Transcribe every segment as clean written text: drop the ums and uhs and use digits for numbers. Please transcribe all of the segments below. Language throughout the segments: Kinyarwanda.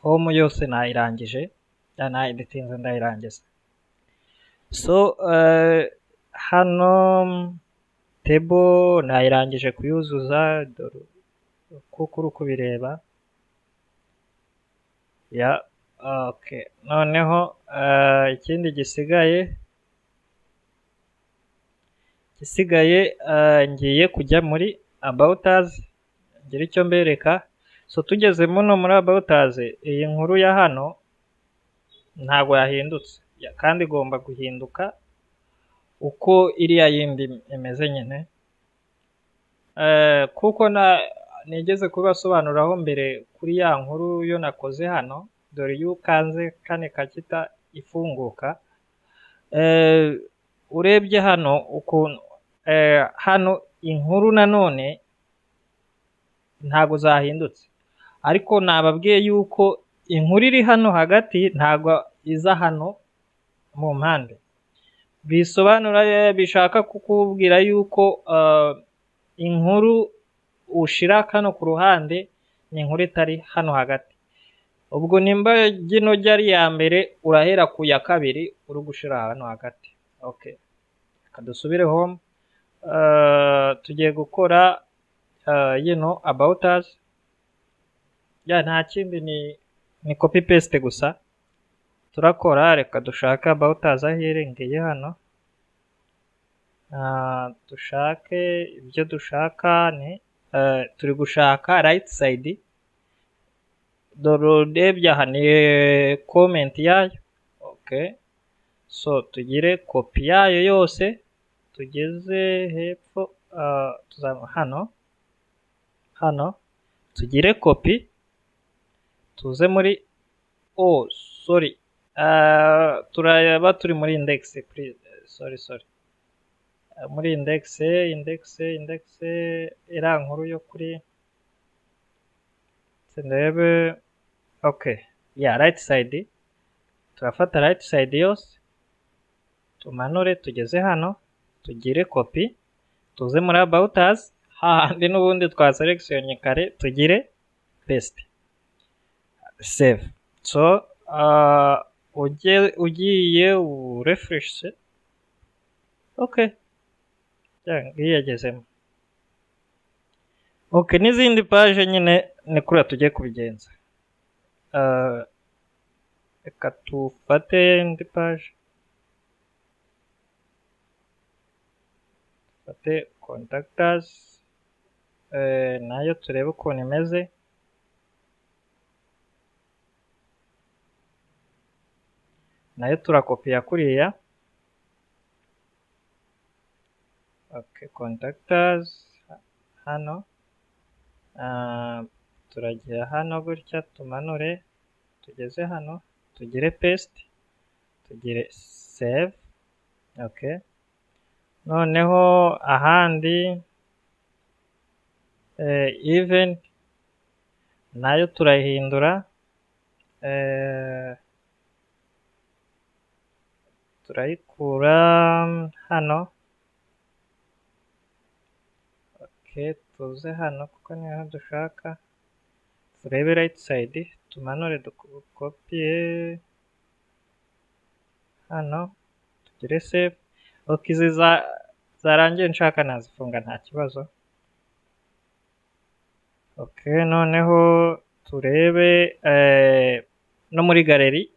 Home yose nayirangije, nayeditinze ndayirangiza. So hano table nayirangije kuyuzuza, dore kuko uri kubireba ya. Okay, noneho ikindi gisigaye ngiye kujya muri about us ngira icyo mbereka. So tugeze muno muri about us, iyi nkuru ya hano ntago yahindutse kandi igomba guhinduka uko iriya yindi imeze nyine, kuko nigeze kubibasobanuriraho mbere kuri ya nkuru yo nakoze hano. Dore iyo ukanze kane kakita ifunguka, urebye hano ukuntu hano inkuru nanone ntago zahindutse, ariko nababwiye yuko inkuru iri hano hagati ntago iza hano mu mpande. Bisobanura, bishaka kukubwira yuko inkuru ushira hano ku ruhande ni inkuru itari hano hagati. Ubwo nimba gino ari ya mbere, urahera ku ya kabiri uri gushira hano hagati. Okay, reka dusubire home. Tugiye gukora yino about us. Ya nta kindi, ni copy paste gusa turakora. Reka dushake about us aho irengeye hano, dushake ibyo dushaka. Ni turi gushaka right side. Dore urebye aha ni comment yayo. Okay, so tugire copy yayo yose, tugeze hepfo, hano hano tugire copy, tuze muri, oh sorry, turaba turi muri index, please, sorry, muri index iriya nkuru yo kuri ndebe. Okay, ya right side, turafata right side yose tumanure tugeze hano, tugire copy, tuze muri about us hahandi n'ubundi twa selection kare, tugire paste, save. So ugiye refresh. Okay, yagezemo. Okay, n'izindi page nyine ni kuriya tugiye kubigenza. Reka tufate indi page, dufate contact us, nayo turebe ukuntu imeze. Nayo turakopiya kuriya. Okay, contact us hano, turagira hano gutya, tumanure tugeze hano, tugire paste, tugire save. Okay, noneho ahandi event nayo turayihindura, turayikura hano. Okay, tuze hano kuko niho dushaka, turebe right side, tumanure dukopiye hano, tugire save. Okay, izi zarangiye nshaka nazifunga nta kibazo. Okay, noneho turebe no muri galeri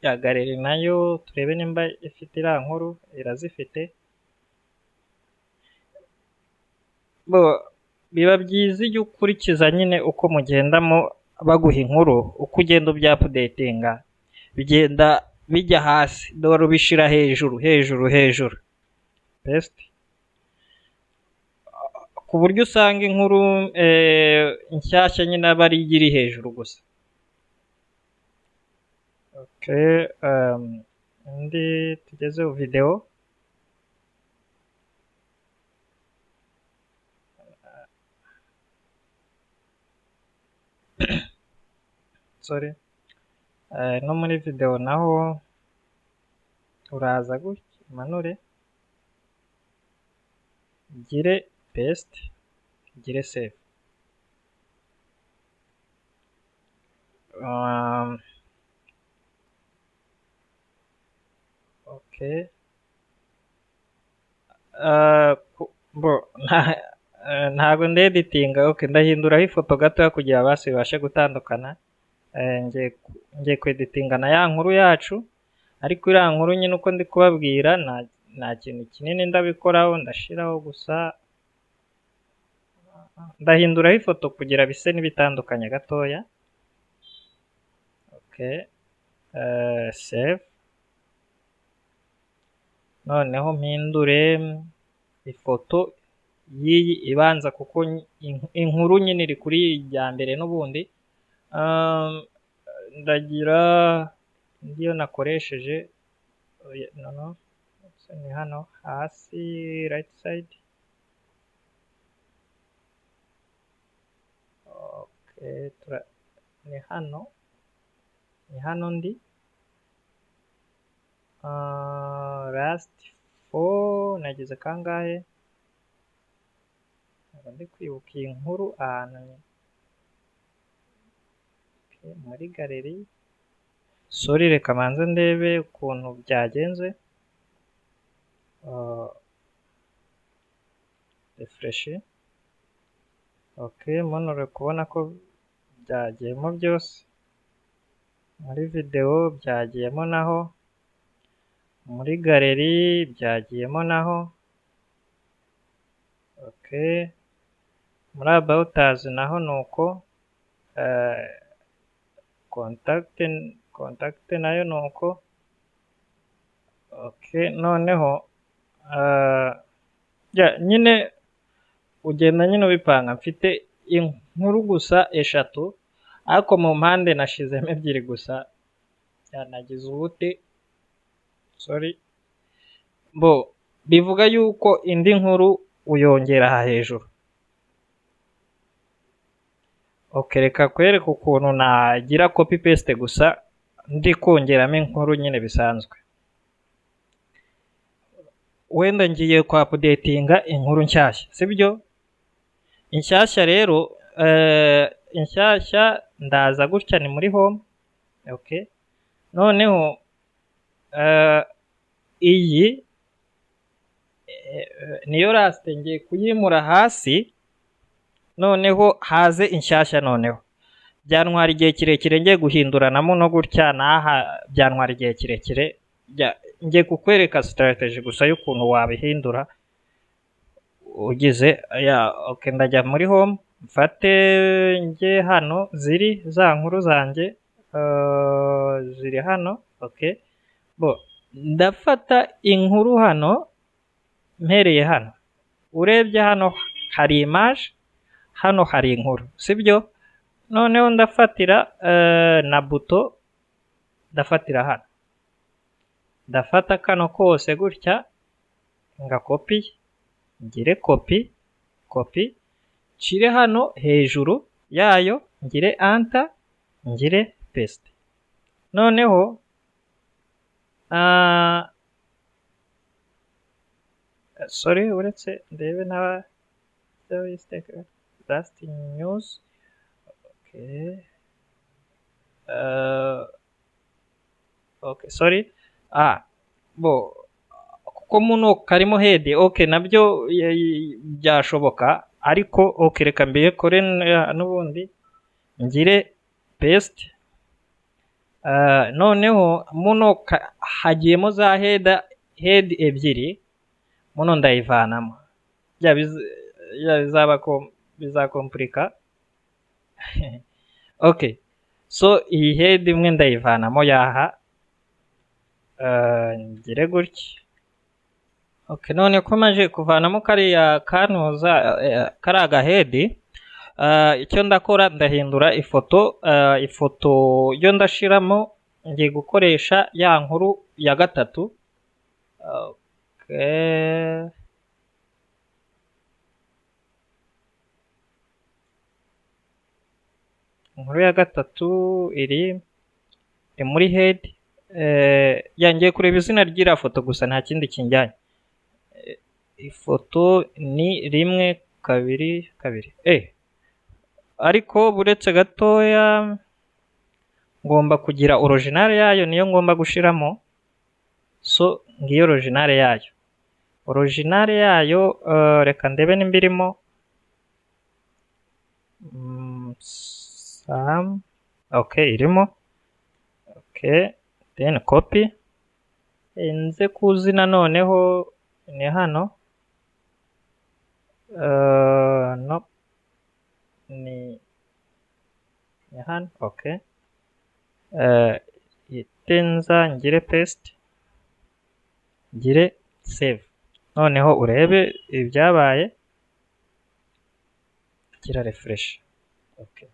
ya galeri nayo turebe nimba ifite iriya nkuru, irazifite. Biba byiza iyo ukurikiza nyine uko mugendamo baguha inkuru, uko ugenda ubyapudetinga bigenda bijya hasi, dore ubishira hejuru hejuru hejuru, paste, ku buryo usanga inkuru nshyashya nyine aba ari iri hejuru gusa. Okay, indi tugeze video. Sorry, no muri video naho uraza gutya umanure, gire paste, gire save. Okay, bo ntago ndeditinga. Okay, ndahinduraho ifoto gatoya kugira basi bibashe gutandukana. Ngiye kweditinga na ya nkuru yacu, ariko iriya nkuru nyine uko ndi kubabwira nta kintu kinini ndabikoraho, ndashiraho gusa ndahinduraho ifoto kugira bise n'ibitandukanye gatoya. Okay, save. Noneho mpindure ifoto y'iyi ibanza kuko inkuru nyine iri kuri iyi mbere n'ubundi. Ndagira indi yo nakoresheje, no no, ni hano hasi right side. Okay, ni hano, ni hano ndi last 4 nageze kangahe? Ntabwo ndi kwibuka iyi nkuru ahantu. Okay, muri galeri. Sorry, reka manze ndebe ukuntu byagenze. Refresh. Okay, muno uri kubona ko byagiyemo byose. Muri video byagiyemo naho, muri galeri byagiyemo naho. Okay, muri about us naho nuko, contact nayo nuko. Okay, noneho nyine ugenda nyine ubipanga. Mfite inkuru gusa 3, ariko mu mpande nashizemo 2 gusa, nagize ubute, sorry. Bo bivuga yuko indi nkuru uyongera aha hejuru. Okay, reka kwereka ukuntu nagira copy paste gusa ndi kongeramo inkuru nyine bisanzwe. Wenda ngiye kwa updatinga inkuru nshyashya, sibyo? Inshyashya rero, inshyashya ndaza gutya ni muri home. Okay, noneho iyi niyo last ngiye kuyimura hasi, noneho haze inshyashya. Noneho byantwara igihe kirekire ngiye guhinduranamo no gutya naha, byantwara igihe kirekire. Ngiye kukwereka strategy gusa y'ukuntu wabihindura ugize ya. Okay, ndajya muri home mfate nge hano ziri za nkuru zanjye, ziri hano. Okay, bo ndafata inkuru hano mpereye hano. Urebye hano hari image, hano hari inkuru, sibyo? Noneho ndafatira na buto, ndafatira hano, ndafata kano kose gutya ngakopiye, ngire copy copy, nshire hano hejuru yayo, ngire enter, ngire paste. Noneho sorry, uretse ndebe naba last news. Okay, okay, sorry. Bo kuko muno karimo head. Okay, nabyo byashoboka, ariko okay, reka mbikore n'ubundi ngire paste. Noneho muno hagiyemo za head 2, muno ndayivanamo. Bizaba ko bizakomplika. Okay, so iyi head imwe ndayivanamo yaha, ngire gutya. Okay, none ko maje kuvanamo kariya kantuza kariya gahedi, icyo ndakora ndahindura ifoto. Ifoto yo ndashiramo ngiye gukoresha ya nkuru ya 3. Okay, inkuru ya 3 iri muri head. Yangiye kureba izina ry'iriya foto gusa, nta kindi kinjyanye. Ifoto ni 1 2 2. Ariko buretse gatoya, Ngomba kugira original yayo, niyo ngomba gushiramo. So ngiyo original yayo. Original yayo, reka ndebe nimba irimo. Sam, okay, irimo. Okay, then copy. Nze kuzina noneho ni hano. No, ni hano. Okay, itenza ngire paste, ngire save. Noneho urebe ibyabaye, gira refresh. Okay,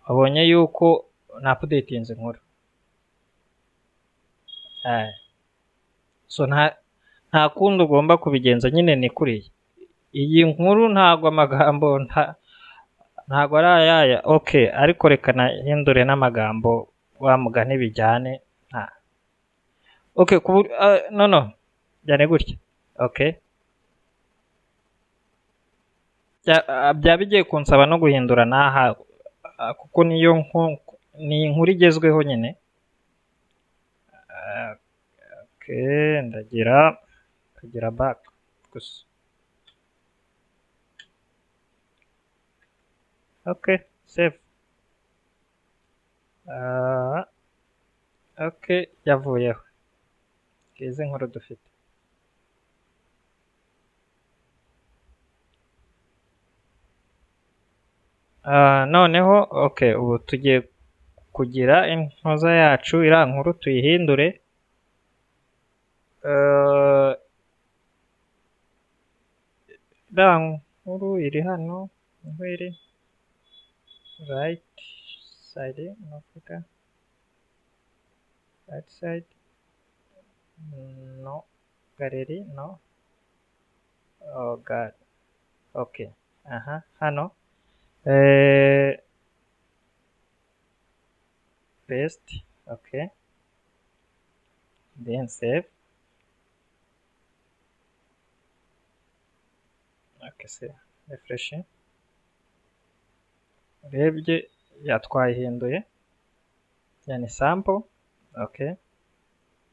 wabonye yuko na updatinze inkuru. So nta kundi ugomba kubigenza nyine, ni kuriya. Iyi nkuru ntago amagambo ntago ari ayaya. Okay, ariko reka nahindure n'amagambo wa mugani bijyane. Nta okay, no byane gutya. Okay, byaba bigiye kunsaba no guhindura n'aha, kuko niyo ni inkuru igezweho nyine. Okay, ndagira kugira back gusa. Okay, save. Okay, yavuyeho. Izi nkuru dufite. Noneho okay, ubu tugiye kugira inkoza yacu, iriya nkuru tuyihindure. Iriya nkuru iri hano, niho iri. Right side, no Africa. Right side, no. Gallery, no. Oh God. Okay. Aha, hano. Paste. Okay. Then save. Okay, save. Refresh. Urebye yatwayihinduye, yani sample. Okay.